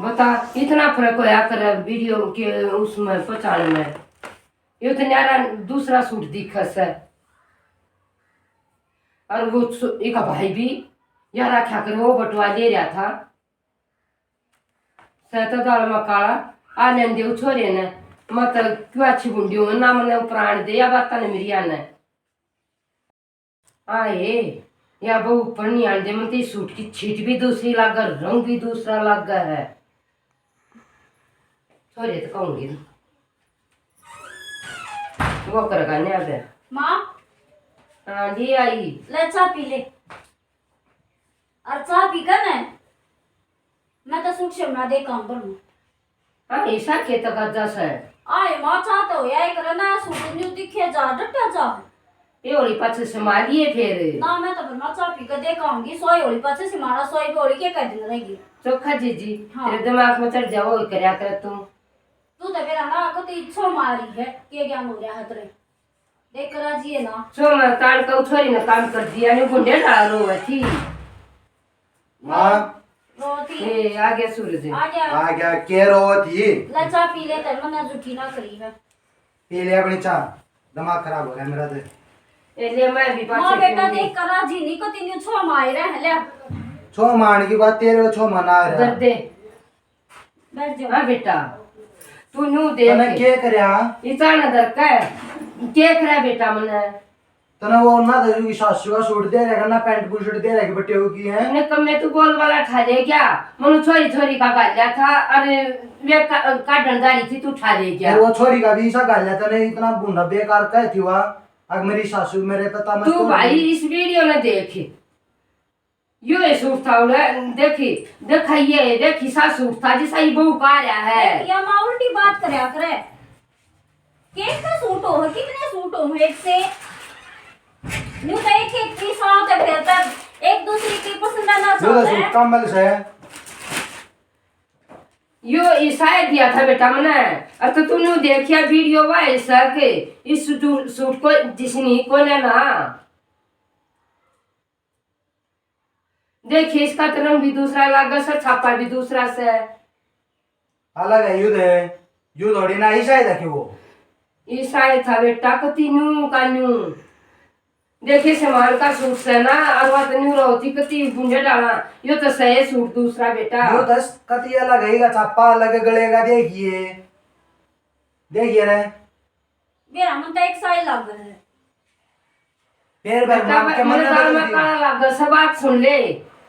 बता, इतना फर्क होया करे वीडियो के उसमें पहचान में। ये तो न्यारा दूसरा सूट दिखे से। और वो सु-, एक भाई भी यार आख्या करे वो बटवा ले रहा था। सै तो दाल में काला, आ लेंदे उ छोरे ने, मैं तो क्यों अच्छी बुंडी हूँ, ना मने प्राण दे या बात ने मेरी आने। आए, या बहू ऊपर नहीं आने दे, मन तो इस सूट की छीट भी दूसरी लागे, रंग भी दूसरा लागे है। छोरे तो कहूंगी ना। वो कर गाने आ गया। माँ। हाँ जी, आई। ले, चाय पी ले। और चाय पी कर ना, मैं तो सूट से बना दे काम पर हूँ। हाँ, ऐसा के तो गद्दा से। आए माँ, चाह तो होया एक रना, सूट न्यू दिखे जा, डटा जा। ये होली पाछे से मारिए फिर। ना, मैं तो बरमा चाह पी के देखाऊंगी, सोई होली पाछे से मारा, सोई भी होली के कह दिन रहेगी। चोखा जीजी, हाँ। तेरे दिमाग में चढ़ जाओ, करया कर तू। तू तो मेरा ना को तो इच्छो मारी है, के ज्ञान हो रहा है तेरे। देख कर राजी है ना। सो मैं ताड़ का छोरी ने काम कर दिया, ने गुंडे डाल रो थी। माँ। रो थी। ए, आ गया सूरज। आ गया। आ गया, के रो थी? ले चाह पी ले, तेरे मन्ना झूठी ना करी है। पी ले अपनी चाह, दिमाग खराब हो रहा है मेरा तो। ए, ले मैं भी माँ पाछे बेटा पीऊंगी। देख कर राजी नहीं को तीन छो मार रहे हैं, ले। छो मारने की बात तेरे को छो मना रहा। दर्दे। बैठ जाओ। हाँ बेटा, तू न्यू देख। तने के करया? इचान दर के, के करया बेटा मने? तने वो ना दजू की सासू का सूट दे रहा, ना पैंट बुशर्ट दे रहा, बटे हो की है। ने कम में तू बोल वाला ठा ले क्या? मनु छोरी छोरी का गाल्या था, अरे वे का-, काढन जा रही थी, तू ठा ले क्या? फिर वो छोरी का भी ऐसा गाल्या, तने इतना भूंडा बेकार कह थी वा। अग मेरी सासू मेरे पता मत तू करो। भाई इस वीडियो ने देख। यो है सूट था उड़े, देखी, देखा ये, देखी सा सूट था, जिसा ये बहू का रहा है। देख, या माँ उल्टी बात करया करे। किसका सूट हो, कितने सूट हो एक से? न्यू तो एक एक की साथ है, फिर तब एक दूसरे की पसंद ना ये तो चाहता है। सूट कम्बल से है। यो ईसाए दिया था बेटा मने। और तो तूने देखिया वीडियो वायरल सक, इस सूट को जिसनी को ना। देखिए, इसका तो रंग भी दूसरा लागे से, छापा भी दूसरा से। अलग है, युद्ध है। युद्ध थोड़ी ना ईसाए था कि वो। ईसाए था बेटा, कती न्यू का न्यू। देखिए, सामान का सूट से ना, और बात न्यू रहती कती गुंडे डाला। यो तो सही सूट दूसरा बेटा। यो तो कती अलग है, का छापा अलग गलेगा। देखिए, देखिए रे। मेरा मन तो एक साए लागे है। पैर भर बेटा, मार के मन्ने दाल में काला लागे, सब बात सुन ले।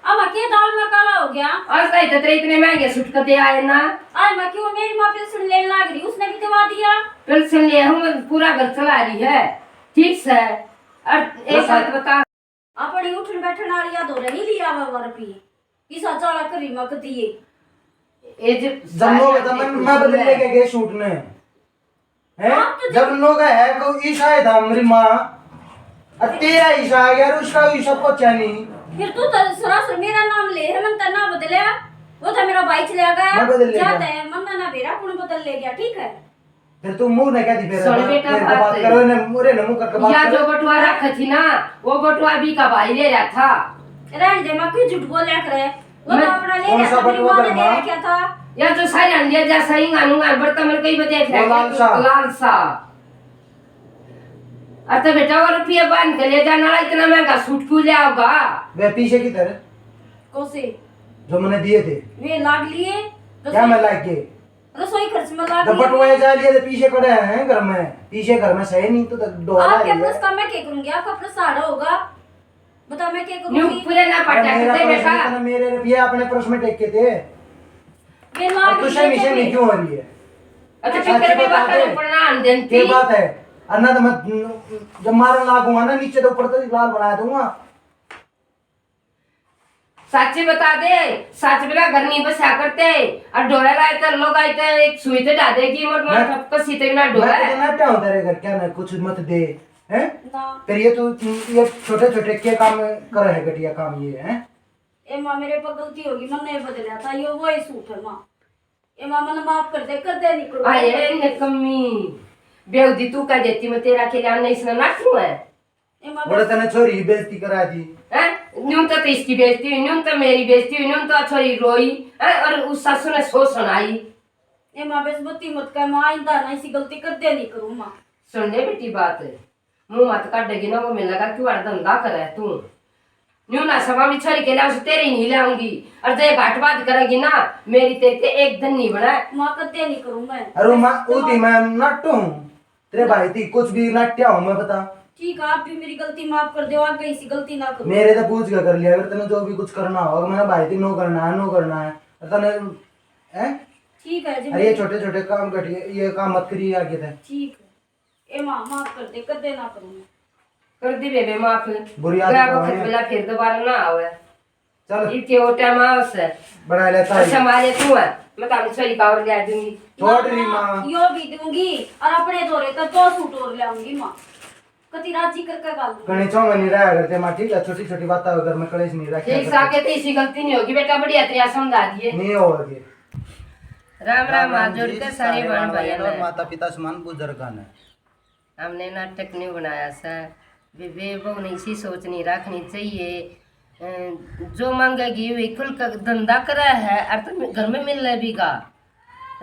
अब के दाल में काला हो गया? आज तो इतने, इतने महंगे सूट कदे आए ना। आज मैं क्यों मेरी माँ पेंशन लेने लाग रही, उसने भी दिवा दिया। पेंशन ले हम पूरा घर चला रही है, ठीक से। और एक बात बता, अपनी उठन बैठन वाली याद हो रही लिया वा रुपये, किसा चाला करी मक दिए। ए जे जब नो बता, मैं, मैं बदल लेके गए सूट ने। हैं? हाँ, तो जब नोगा है को ईसा है था मेरी माँ, और तेरा ईसा आ गया और उसका ईसा पहुंचा नहीं। फिर तू तो सरासर मेरा नाम ले है, मन तो ना बदलिया। वो तो मेरा भाई चला गया। मैं बदल ले गया। जाता है, मन ना बेरा कौन बदल ले गया, ठीक है? फिर तू मुंह ने कहती फिर सुन बेटा, फिर बात करो ने, मुरे ने मुंह करके बात या करो। जो बटुआ रखा थी ना, वो बटुआ भी का भाई ले रहा था। रहने दे, मैं क्यों झूठ बोला करे? वो तो अपना ले रहा था, मेरी माँ ने दे रखा था। या जो सारी हंडिया जा सही गानू गान बर्तन में कई बजे वो लालसा। लालसा। अरे तो बेटा, वो रुपये बांध के ले जाने वाला इतना महंगा सूट क्यों ले आओगा? वे पीछे की तरह। कौन से? जो मैंने दिए थे। वे लाग लिए। क्या मैं लाग गए? रसोई खर्च में लाग तो लिए। बटवाए जा लिए तो पीछे पड़े हैं घर में, पीछे घर में सही नहीं तो डोला आपके है। प्रश्न का मैं क्या करूंगी? आपका प्रश्न सारा होगा। बता, मैं क्या न्यू करूंगी? पूरे ना अरे पटा मेरा के दे प्रश्न बेटा। इतना, मेरे रुपये अपने प्रश्न में टेक के थे। ये लाग और तुझे लिए हमेशा तेरे। नहीं क्यों हो रही है? अच्छा, अच्छी फिर भी बात बात है। ऊपर ना आन देती। ये बात है। और ना तो मैं, जब मारन लागूंगा ना नीचे, तो ऊपर तो लाल बना दूंगा। साची बता दे, सच बिना घर नहीं बसा करते। और डोला लाए तो लोग आए तो एक सुई ते डा देगी, मत मार मैं, कसी ते ना डोला मैं तो है। ना क्या होता रे घर, क्या ना कुछ मत दे, हैं? ना। फिर ये तू, ये छोटे छोटे के काम करे है, घटिया काम ये है। ए माँ, मेरे पर गलती होगी, मैंने बदला था, यो वही सूट है माँ। ए माँ, मैंने माफ कर दे, कर दे, नहीं करूँ। आए निकम्मी, बेवदी तू कह देती, मैं तेरा के लिए आने इसने नाटू है। ए माँ, बड़ा तने छोरी की बेइज्जती करा दी। हैं? न्यूं तो इसकी बेइज्जती हुई, न्यूं तो मेरी बेइज्जती हुई, न्यूं तो छोरी रोई, हैं? और उस सासू ने सौ सुनाई। ए माँ, बेइज्जती मत कर माँ, आइंदा ना ऐसी गलती कर दे नहीं करूँ माँ। सुन ले बेटी बात, मुंह मत काटेगी ना, वो मिलेगा क्यों और धंधा करे तू। न्यू ना सवा में छोरी के लाऊं, तेरे ही नहीं लाऊंगी। और जे घाट बात करेगी ना, मेरी तेरे ते एक दिन नहीं बने। माँ, कदे नहीं करूँ मैं। अरे माँ, वो थी मैं नाटू हूँ। तेरे भाई थी कुछ भी नाट्या हूँ मैं, बता। ठीक है, आप भी मेरी गलती माफ कर दो, आगे ऐसी गलती ना करूँ। मेरे तो पूछ के कर लिया, अगर तने जो भी कुछ करना हो, अगर मेरा भाई थी नो करना है, नो करना है, और तने, हैं? ठीक है जी, अरे ये मैं छोटे छोटे काम घटिए, ये काम मत करिए आगे तक। ठीक है। ए माँ, माफ कर दे, कदे ना करूँ मैं। कर दी बेबे माफ। बुरी आदत गया तो वक्त है। बेला फिर दोबारा ना आवे। चल। इतने वो टाइम आवस है। बना लेता है। अच्छा, मारे तू है। मैं ताम सही का और ले दूंगी। छोड़ रही माँ। यो भी दूंगी और अपने जोरे तो दो सूट और ले आऊंगी माँ। कति राजी करके गाल दूंगी। कहीं चौंगा नहीं रहा करते माँ, ठीक है? छोटी छोटी बातें अगर मैं कलेश नहीं रखा ठीक करते। साके तो इसी गलती नहीं होगी बेटा, बढ़िया तरिया समझा दिए। नहीं होगी। राम राम, हाथ जोड़ के सारे बहन भाइयों ने। माता पिता समान बुजुर्गां ने। हमने नाटक नहीं बनाया सा। बेबे बहू ने इसी सोच नहीं रखनी चाहिए। अ, जो मांगेगी वही खुल कर धंधा करे है, और तो घर में मिलने भी गा।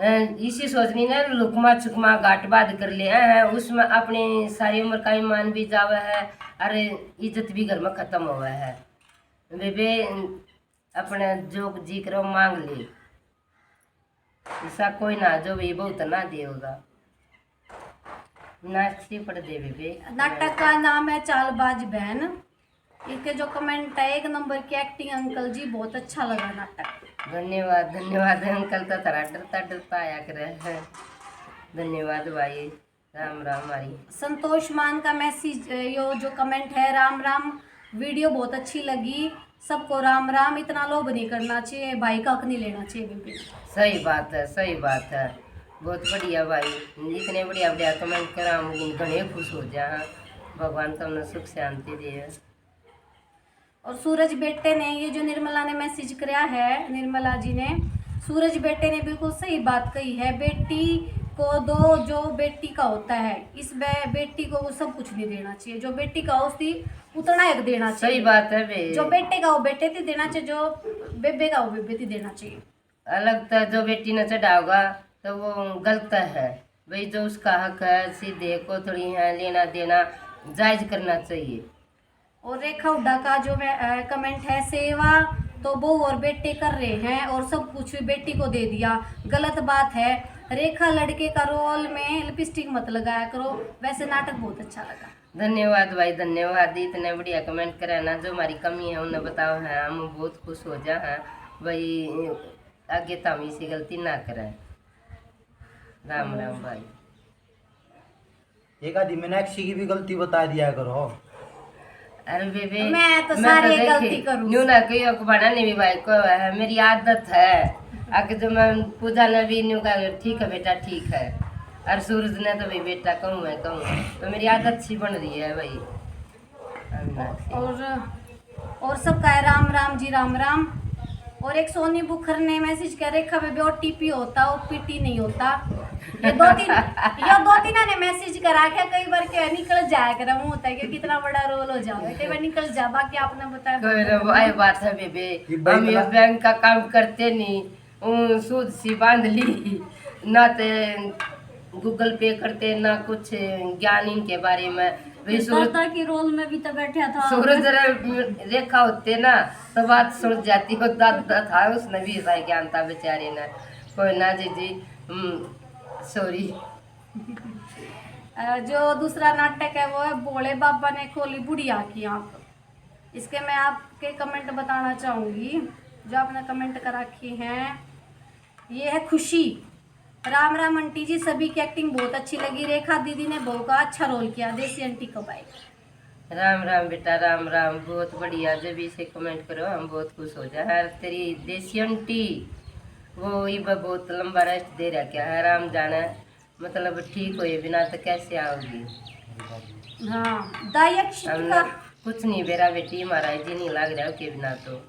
अ, इसी सोच नहीं ना, लुकमा छुकमा गाट बात कर ले, अ, उसमें अपनी सारी उम्र का ईमान भी जावे है, और इज्जत भी घर में खत्म होवे है। बेबे, अपने जो जी करो मांग ले। ऐसा कोई ना जो भी बहुत ना देगा। नाचती पड़ दे बेबे। नाटक का नाम है चालबाज बहन। इसके जो कमेंट है, एक नंबर की एक्टिंग अंकल जी, बहुत अच्छा लगा नाटक। धन्यवाद, धन्यवाद अंकल, तो थोड़ा डरता डरता आया करे है। धन्यवाद भाई। राम राम भाई। संतोष मान का मैसेज, यो जो कमेंट है, राम राम, वीडियो बहुत अच्छी लगी, सबको राम राम। इतना लोभ नहीं करना चाहिए, भाई का हक नहीं लेना चाहिए बिल्कुल। सही बात है, सही बात है, बहुत बढ़िया भाई, इतने बढ़िया बढ़िया कमेंट करा, हम घणे खुश हो जा। हाँ, भगवान तुमने सुख शांति दे। और सूरज बेटे ने ये जो निर्मला ने मैसेज करया है, निर्मला जी ने, सूरज बेटे ने बिल्कुल सही बात कही है, बेटी को दो जो बेटी का होता है। इस बे-, बेटी को वो सब कुछ नहीं देना चाहिए, जो बेटी का उसकी उतना एक देना चाहिए। सही बात है बे। जो बेटे का वो बेटे थी देना चाहिए, जो बेबे का वो बेबे थी देना चाहिए। अलग तो जो बेटी ने चढ़ाओगा तो वो गलत है भाई, जो उसका हक है, सीधे को थोड़ी है लेना देना जायज करना चाहिए। और रेखा हुड्डा का जो मैं कमेंट है, सेवा तो बहू और बेटे कर रहे हैं और सब कुछ बेटी को दे दिया, गलत बात है। रेखा लड़के का रोल में लिपस्टिक मत लगाया करो। वैसे नाटक बहुत अच्छा लगा। धन्यवाद भाई, धन्यवाद। इतने बढ़िया कमेंट करे ना, जो हमारी कमी है उन्हें बताओ है, हम बहुत खुश हो जा हैं भाई। आगे तो हम इसी गलती ना करें। राम राम भाई। एक आधी मीनाक्षी की भी गलती बता दिया करो। अरे बेबे, मैं तो सारी गलती करूँ। न्यू ना कहियो कि बना नहीं भाई को है, मेरी आदत है। आके जो मैं पूजा ने भी न्यू कहा, ठीक है बेटा, ठीक है। और सूरज ने तो भाई बेटा कहूँ है, कहूँ है। तो मेरी आदत सी बन रही है भाई। और और सबका है राम राम जी, राम राम। और एक सोनी बुखर ने मैसेज कर रेखा बेबे, ओटीपी होता, ओपीटी नहीं होता। ये दो तीन, ये दो तीन ने मैसेज करा के कई बार के निकल जाया करे मुंह तक, कि कितना बड़ा रोल हो जावे, कई बार निकल जा। बाकी आपने बताया कोई रे, वही बात है बेबे, हम ये बैंक का काम करते नहीं, ऊं सूद सी बांध ली ना, ते गूगल पे करते ना, कुछ ज्ञान इनके बारे में। भाई सूरज दादा के रोल में भी तो बैठा था। सूरज रे-, रेखा होते ना तो बात सुन जाती हो। दादा था, उसने भी इतना ज्ञान था बेचारे ने। कोई ना जी जी, सॉरी। अ, जो दूसरा नाटक है वो है भोले बाबा ने खोली बुढ़िया की आंख। इसके मैं आपके कमेंट बताना चाहूंगी जो आपने कमेंट कर रखी हैं। ये है खुशी। राम राम आंटी जी, सभी की एक्टिंग बहुत अच्छी लगी। रेखा दीदी ने बहू का अच्छा रोल किया। देसी आंटी कब आएगी? राम राम बेटा, राम राम। बहुत बढ़िया, जब इसे कमेंट करो हम बहुत खुश हो जाए। और तेरी देसी आंटी वो इब बहुत लंबा रेस्ट दे रखा है, राम जाने, मतलब ठीक होए बिना तो कैसे आओगी? हाँ, दाई अक्षित हमने का कुछ नहीं बेरा बेटी, महाराज जी नहीं लग रहा के बिना तो।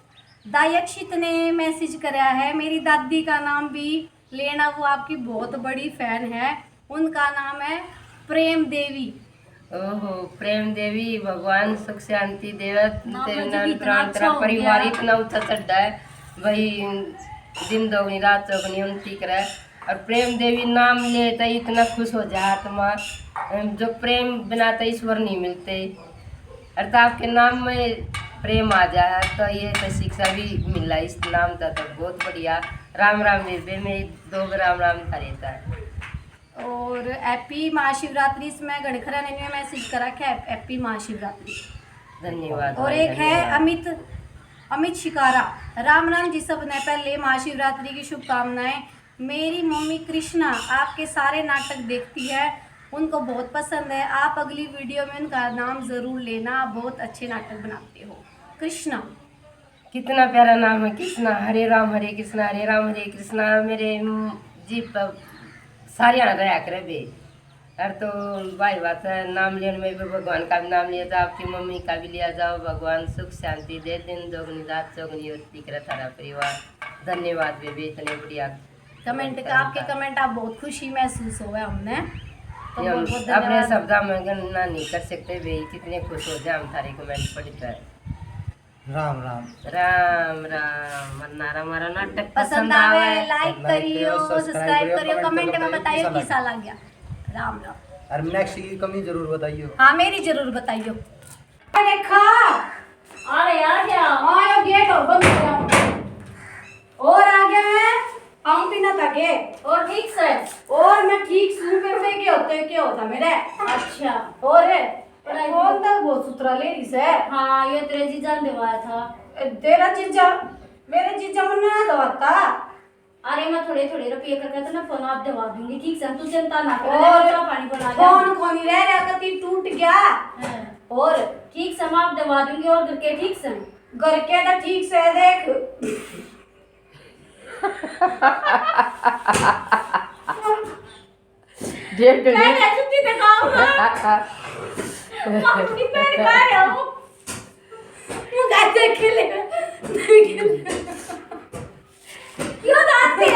दाई अक्षित ने मैसेज करया है, मेरी दादी का नाम भी लेना, वो आपकी बहुत बड़ी फैन है। उनका नाम है प्रेम देवी। ओहो, प्रेम देवी, भगवान सुख शांति देवे नाम तेरे जी नाम इतना प्राण अच्छा तेरा हो परिवार गया। इतना ऊंचा चढ़ा है भाई, दिन दोगुनी रात चौगुनी उन्नति करे। और प्रेम देवी नाम ले तो इतना खुश हो जाए आत्मा, जो प्रेम बिना तो ईश्वर नहीं मिलते। और तो आपके नाम में प्रेम आ जाए तो ये तो शिक्षा भी मिला इस नाम का, तो बहुत बढ़िया। राम राम बेबे, मैं दो राम राम था रहता है। और हैप्पी महाशिवरात्रि, इसमें घणखरा ने न्यू मैसेज कर रखा है, हैप्पी महाशिवरात्रि। धन्यवाद और भाई, एक है धन्यवाद। अमित, अमित शिकारा। राम राम जी, सब ने पहले महाशिवरात्रि की शुभकामनाएं। मेरी मम्मी कृष्णा आपके सारे नाटक देखती है, उनको बहुत पसंद है। आप अगली वीडियो में उनका नाम जरूर लेना, बहुत अच्छे नाटक बनाते हो। कृष्णा। कितना प्यारा नाम है कृष्णा। हरे राम हरे कृष्णा, हरे राम हरे कृष्णा। मेरे, उम, जीभ पर सारे आना रहा करे बे। और तो भाई बात है, नाम लेने में भी भगवान का भी नाम लिया जाओ, आपकी मम्मी का भी लिया जाओ। भगवान सुख शांति दे, दिन दोगुनी रात चौगुनी होती करे थारा परिवार। धन्यवाद बेबे, इतने बढ़िया कमेंट का, आपके कमेंट आप बहुत खुशी महसूस होवे हमने, तो ये हम बहुत बहुत अपने धन्यवाद। शब्दा में गणना नहीं कर सकते बे, कितने खुश हो जाए हम थारे कमेंट पढ़कर। राम राम। राम राम। वरना हमारा नाटक पसंद आवे, लाइक लाइक करियो, करियो, सब्सक्राइब सब्सक्राइब करियो, करियो, कमेंट में कमेंट बताइयो कैसा कैसा लग गया। राम राम। और नेक्स्ट की कमी जरूर बताइयो। हाँ, मेरी जरूर बताइयो। रेखा, अरे आ गया। आयो, गेट और बंद हो गया। और आ गया है, खाऊं पीना था के? और ठीक से? और मैं ठीक सूं, फिर से के होते, के होता मेरे? अच्छा। और पढ़ाई कौन तक बहुत सुथरा ले रही से? हाँ, ये तेरे जीजा ने दिवाया था। ए, तेरा जीजा, मेरे जीजा मन्ने ना दवाता। अरे मैं थोड़े थोड़े रुपये करके तो ना फोन आप दवा दूंगी, ठीक से? तू चिंता ना कर, और मैं चाय पानी बना ले। फोन कोनी रह रहा, कती टूट गया। हाँ। और ठीक से, मैं आप दवा दूंगी। और घर के ठीक से? घर के तो ठीक से देख। डेढ़ मैं जूती दिखाऊंगा। अपनी पैर का है वो। वो गाते खेले। यो दाते।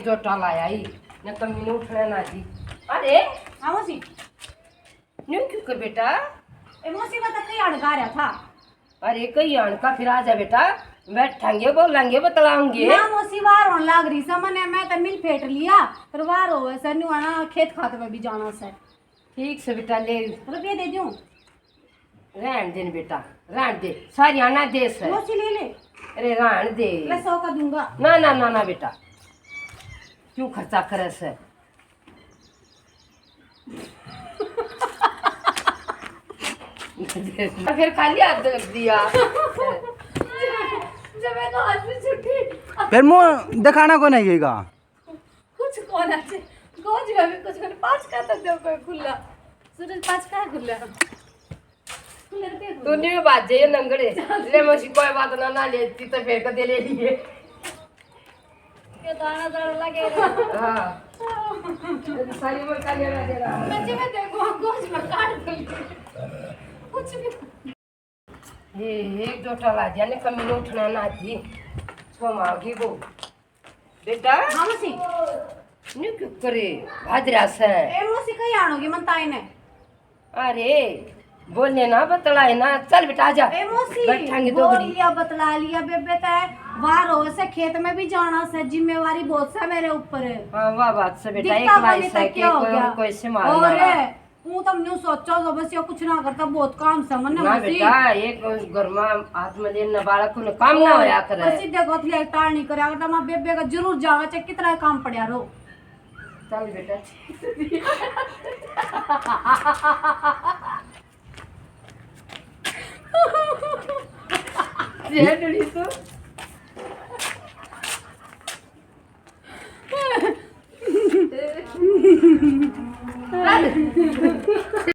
जोटा लाया ही, न कमी ने उठना ना जी। अरे, हाँ मौसी। न्यू क्यों कर बेटा? ए मौसी, मैं तो कहीं अड़का रहा था। अरे, कहीं अड़का फिर आ जा बेटा, बैठांगे, बोलांगे, बतलाओगे। ना मौसी, वार होने लाग रही से मने, मैं तो मिल फेट लिया, पर वार होवे से न्यू है ना, खेत खात में भी जाना से। ठीक से बेटा, ले। रुपये दे दूं? रहन दे न बेटा, रहन दे, सारी आना दे से। मौसी ले ले। अरे रहन दे। ले, सौ का दूंगा। ना, ना, ना, ना बेटा, क्यों खर्चा करे से? फिर खाली हाथ रख दिया। जब मैं तो हाथ में छुट्टी। फिर मुंह दिखाना को नहीं गएगा। कुछ कौन है? गोज में भी कुछ कौन, पाँच का तो दे कोई खुला। सूरज, पाँच का खुला। खुले रुपये तू नहीं बाजे ये नंगड़े। ले मौसी, कोई बात ना, ना लेती तो फिर कदे ले लिए। ये दाना दाना लगे रहे। हाँ। ये तो सारी उम्र का लेना देना। बच्चे में देखो, गोज में काट दूंगी। कुछ भी। ये एक जोटा ला दिया ने, कमी ने उठना ना थी। सो मांगी वो। बेटा। हाँ मौसी। न्यू क्यों करे? भाजरा से। ए मौसी, कहीं आणोगी मन ताई ने? अरे, बोलने ना, बतलाए ना। चल बेटा, आजा। ए मौसी, बैठांगे दो बोल घड़ी। लिया, बतला लिया बेबे तै। वार हो से, खेत में भी जाना से, जिम्मेवारी बहुत से मेरे ऊपर। हाँ, वाह बात से बेटा, दिखता एक भाई कोनी से तो के क्या हो कोई गया? और कोई से मार और मारा। हूँ तो न्यू सोचा था, बस ये कुछ ना करता, बहुत काम से मन्ने ना मौसी। बेटा, एक घर में हाथ में लेना बालक को काम ना और होया करे। बस सीधे गोथले टाल नहीं करया करता, मैं बेबे का जरूर जावा, चाहे कितना काम पड़ा रो। चल बेटा। ये डुड़ी तू।